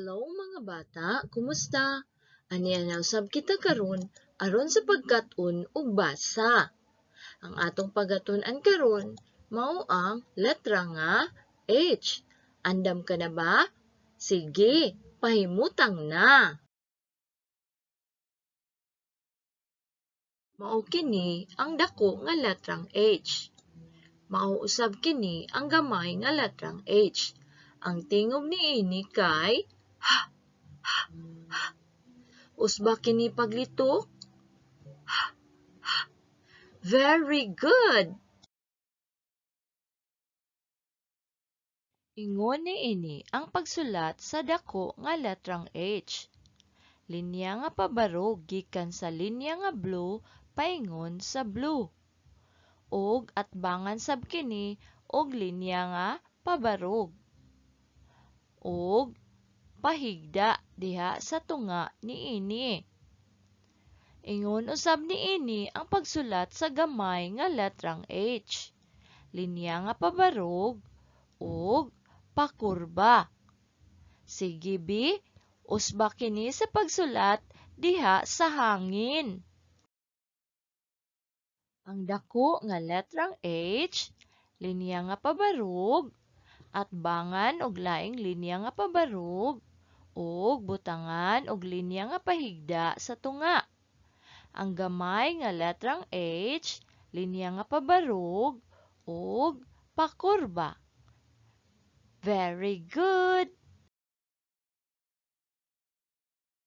Hello mga bata, kumusta? Ania na usab kita karon aron sa pagkat-on ug basa. Ang atong pagatun-an karon mao ang letra nga H. Andam ka na ba? Sige, pahimutang na. Mao kini ang dako nga letrang H. Mao usab kini ang gamay nga letrang H. Ang tingog niini kay h, h, h. Usba kini paglitok? H, h. Very good! Ingon niini ang pagsulat sa dako nga letrang H. Linya nga pabarog gikan sa linya nga blue paingon sa blue. Og atbangan sab kini og linya nga pabarog. Og pahigda diha sa tunga niini. Ingon usab niini ang pagsulat sa gamay nga letrang H. Linya nga pabarog ug pakurba. Sige bi, usba kini sa pagsulat diha sa hangin. Ang dako nga letrang H, linya nga pabarog, atbangan og laing linya nga pabarog, ug butangan og linya nga pahigda sa tunga. Ang gamay nga letrang H, linya nga pabarog, ug pakurba. Very good!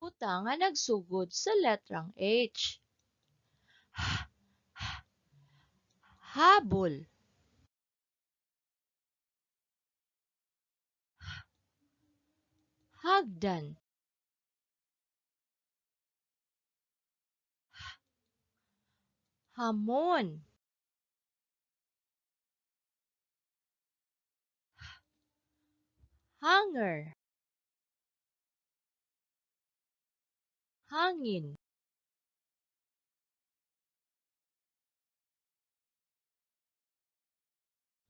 Butang nga nagsugod sa letrang H. H, h, habol. H, hagdan. H, hamon. H, hanger. Hangin.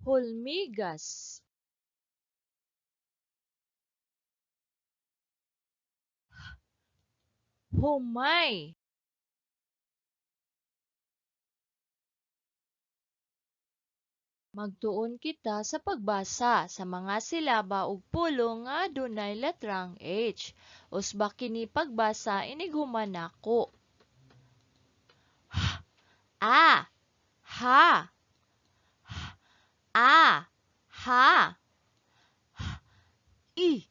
Hulmigas. Humay. Magtuon kita sa pagbasa sa mga silaba ug pulong nga dunay letrang H. Usba kini pagbasa inig human nako. H, a, ha, h, a, ha, h, i,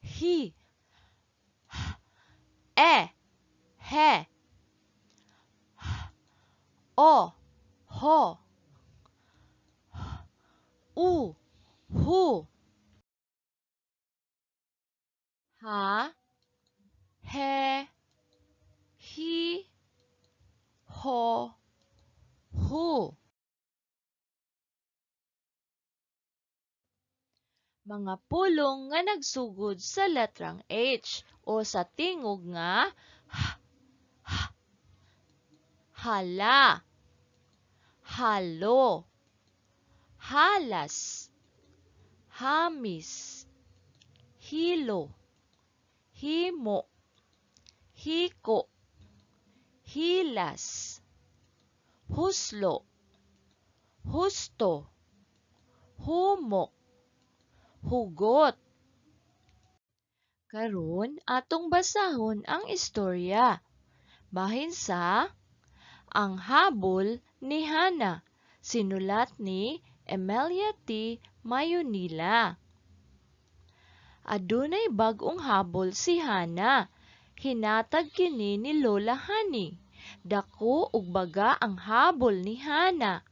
hi, h, e, he, h, o, ho, u, hu, ha, he, hi, ho, hu. Mga pulong nga nagsugod sa letrang H o sa tingog nga h, h, hala, halo, halas, hamis, hilo, himo, hiko, hilas, huslo, husto, humok, hugot. Karon atong basahon ang istorya. Bahin sa Ang Habol ni Hana, sinulat ni Emilia T. Mayonila. Adunay bag-ong habol si Hana. Hinatag kini ni Lola Honey. Dako ug baga ang habol ni Hana.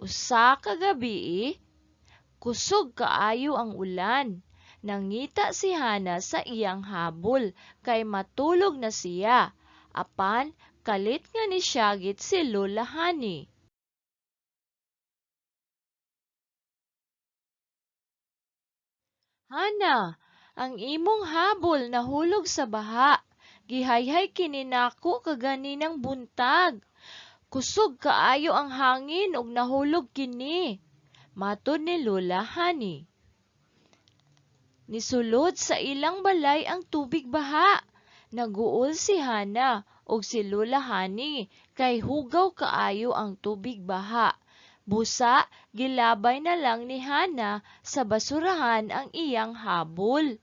Usa ka gabii, kusog kaayo ang ulan. Nangita si Hana sa iyang habol kay matulog na siya. Apan kalit nga nisyagit si Lola Honey. Hana, ang imong habol nahulog sa baha. Gihayhay kini nako kaganinang buntag. Kusog kaayo ang hangin ug nahulog kini. Matod ni Lola Honey. Nisulod sa ilang balay ang tubig baha. Naguol si Hana ug si Lola Honey kay hugaw kaayo ang tubig baha. Busa gilabay na lang ni Hana sa basurahan ang iyang habol.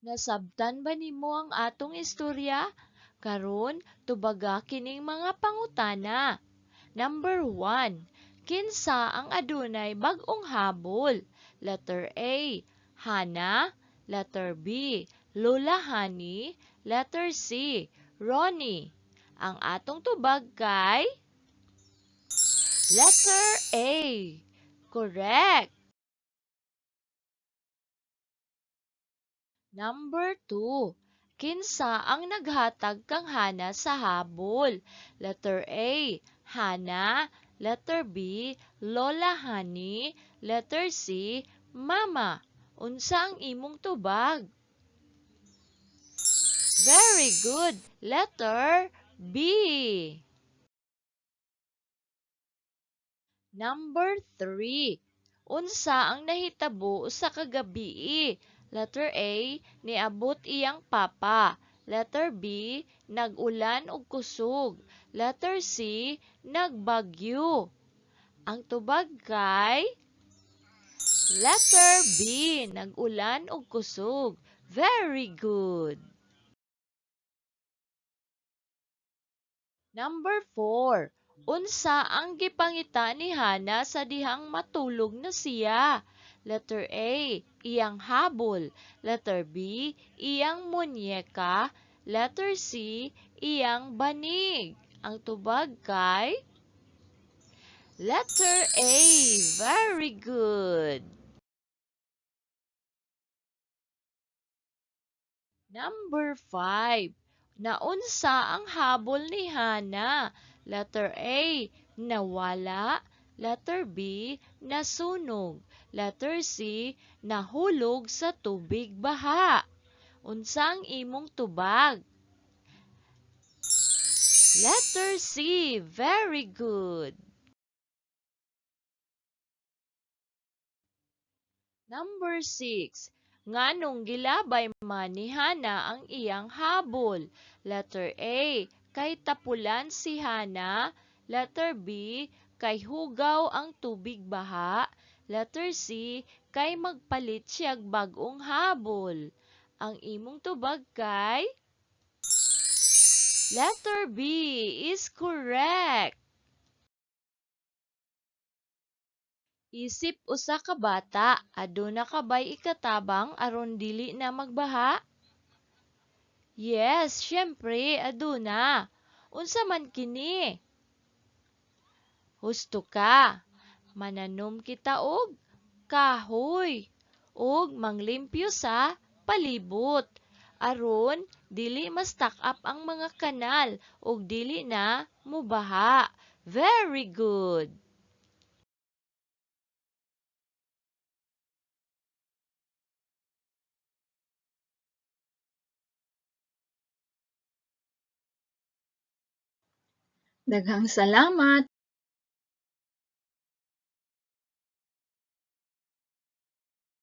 Nasabtan ba nimo ang atong istorya? Karon, tubaga kining mga pangutana. Number 1. Kinsa ang adunay bag-ong habol? Letter A, Hana. Letter B, Lola Honey. Letter C, Ronnie. Ang atong tubag kay letter A. Correct. Number 2. Kinsa ang naghatag kang Hana sa habol? Letter A, Hana. Letter B, Lola Honey. Letter C, Mama. Unsa ang imong tubag? Very good. Letter B. Number 3. Unsa ang nahitabo sa kagabii? Letter A, niabot iyang papa. Letter B, nag-ulan og kusog. Letter C, nagbagyo. Ang tubag kay letter B, nag-ulan og kusog. Very good. Number 4. Unsa ang gipangita ni Hana sa dihang matulog na siya? Letter A, iyang habol. Letter B, iyang munyeka. Letter C, iyang banig. Ang tubag kay letter A. Very good. Number 5. Naunsa ang habol ni Hana? Letter A, nawala. Letter B, nasunog. Letter C, nahulog sa tubig baha. Unsa ang imong tubag? Letter C, very good. Number 6. Nganong gilabay man ni Hana ang iyang habol? Letter A, kay tapulan si Hana. Letter B, kay hugaw ang tubig baha. Letter C, kay magpalit siyag bag-ong habol. Ang imong tubag kay letter B is correct. Isip usa ka bata, aduna ka bay ikatabang aron dili na magbaha? Yes, syempre aduna. Unsa man kini? Husto ka. Mananom kita og kahoy ug manglimpyo sa palibot aron dili ma-stock up ang mga kanal ug dili na mobaha. Very good. Daghang salamat.